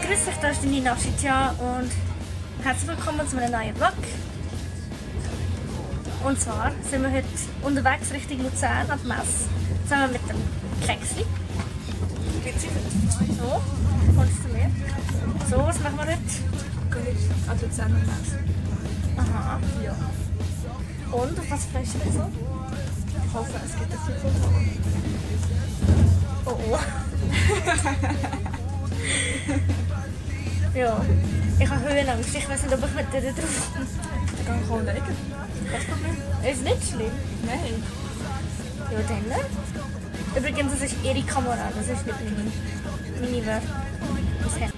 Grüß dich, da ist die Nina Schitja und herzlich willkommen zu einem neuen Vlog. Und zwar sind wir heute unterwegs Richtung Luzern an die Messe, zusammen mit dem Klecksli. So, kommst du zu mir? So, was machen wir heute? An Luzern und Messe. Aha. Ja. Und auf was freust du dich so? Ich hoffe, es gibt ein viel Oh oh. Ja, ich habe Höhenangst. Ich weiß nicht, ob ich mit dir drauf komme. Ich kann kaum legen. Das Problem? Ist nicht schlimm. Nein. Ja, dann. Übrigens, das ist ihre Kamera, das ist nicht meine Wörter. Das Handy.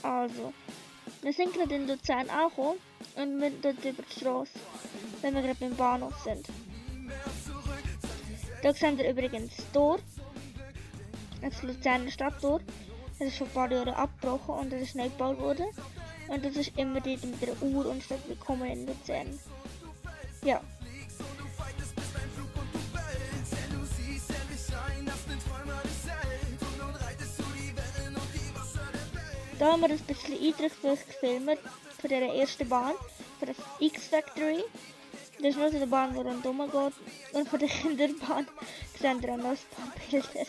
Also, wir sind gerade in Luzern angekommen und müssen dort über die Straße, wenn wir gerade beim Bahnhof sind. Da sehen wir übrigens das Tor, das Luzerner Stadttor. Das ist schon ein paar Jahre abgebrochen und das ist neu gebaut worden. Und das ist immer dort mit der Uhr und steht willkommen in Luzern. Ja. Da haben wir ein bisschen Eindruck gefilmt von der ersten Bahn, von der X-Factory. Das ist nur so eine Bahn, die rundherum geht. Und von der Kinderbahn sehen wir auch noch ein paar Bilder.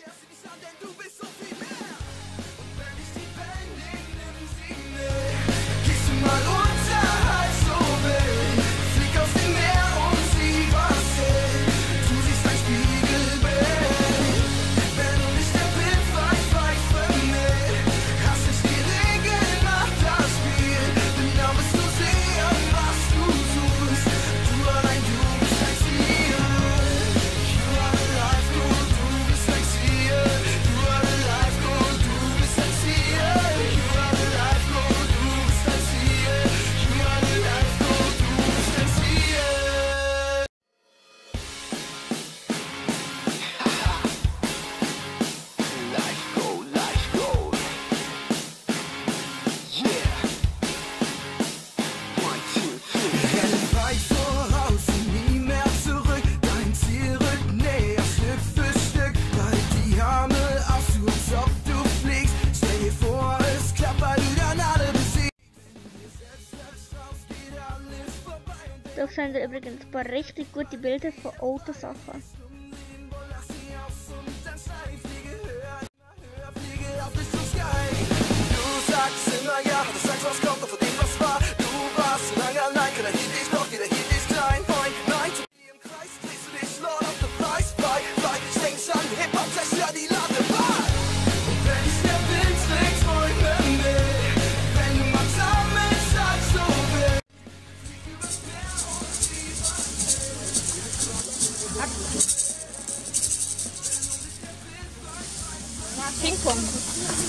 Da sehen wir übrigens ein paar richtig gute Bilder von Autosachen. Du sagst immer ja, du sagst was kommt, doch von dem was war. Du warst so lange allein, keiner hielt dich doch, jeder hielt dich klein. Moin, nein, zu dir im Kreis, drehst du dich Lord of the Flies, frei, ich denk an Hip-Hop, zerstör die Ladebar. Und wenn dich der Wind trägt, träumen will, wenn du mal sammelst, als du willst. Ping-Pong.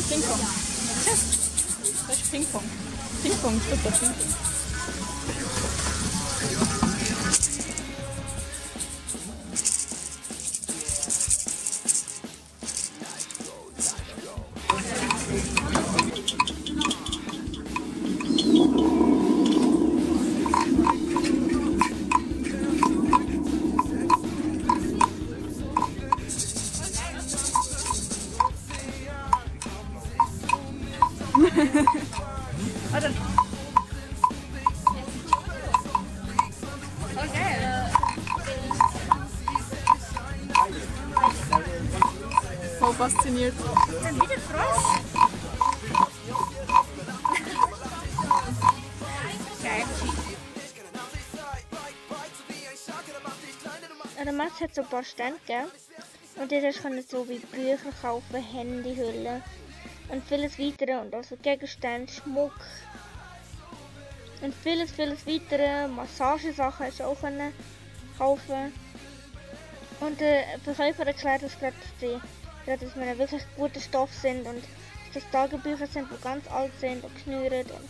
Ping-Pong. Das ist Ping-Pong. Ping-Pong, super Ping-Pong. Voll fasziniert. Dann wieder Frosch. Geil. Der Messe hat so ein paar Stände gegeben. Und dort kann man so wie Bücher kaufen, Handyhüllen und vieles weitere und also Gegenstände, Schmuck. Und vieles weitere. Massagesachen hast du auch können kaufen. Und der Verkäufer erklärt uns gerade, dass wir wirklich gute Stoffe sind und dass das Tagebücher sind, die ganz alt sind und geschnürt und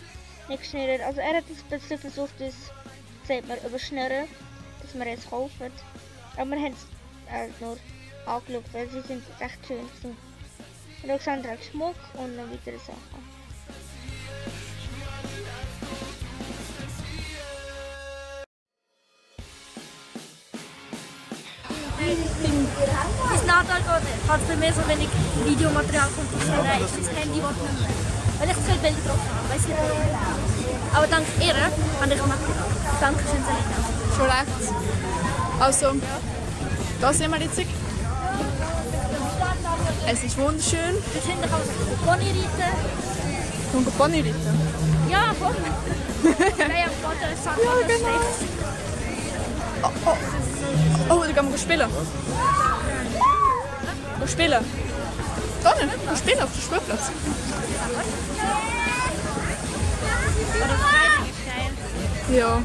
nicht geschnürt. Also er hat ein bisschen versucht, uns, sagt man, überschnüren, dass wir es kaufen. Aber wir haben es nur angeschaut, weil sie sind recht schön gewesen. Und Alexander hat Schmuck und noch weitere Sachen. Bis Natal hat es bei mir so wenig Videomaterial kommt. Nein, das Handy will nicht mehr. Weil ich zu viele Bilder drauf habe, weiß nicht warum. Aber dank ihr habe ich Material. Dankeschön, Selina. Schon recht. Also, da sehen wir jetzt. Es ist wunderschön. Wir sind noch auf Pony reiten. Und ein Pony reiten. Ja, voll. Nein, am Vater sagt, Ja, genau. Oh, da gehen wir spielen. Wo spielen? Da nicht, wir spielen auf dem Spielplatz. Oder Freitag ist geil. Ja.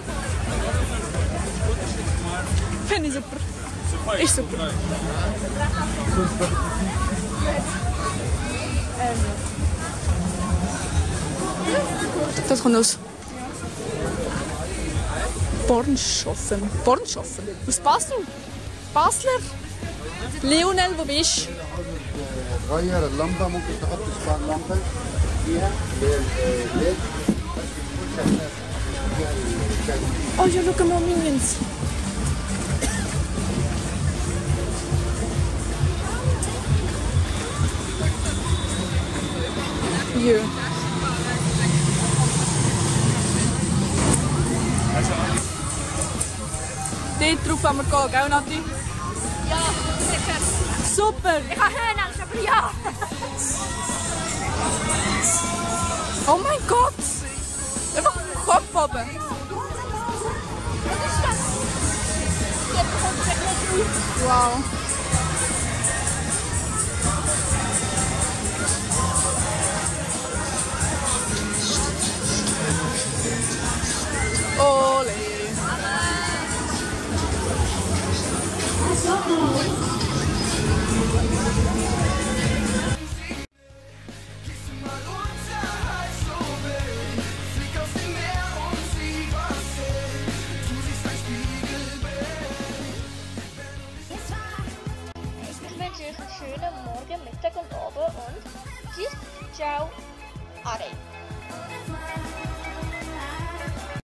Finde ich super. Ist super. Das kommt aus Bornschossen. Bornschossen? Aus Basel? Basler? Lionel, wo bist du? غير اللمبة ممكن تحط سبان لمبة فيها للليد Oh ja, schau mal, Minions. Ja. Dort drauf wollen wir gehen, gell, Nati? Ja, sicher. Super! Ich habe Höhenangst, aber ja. Oh mein Gott! Einfach Kopf oben! Was ist das? Hier kommt es nicht drauf. Wow!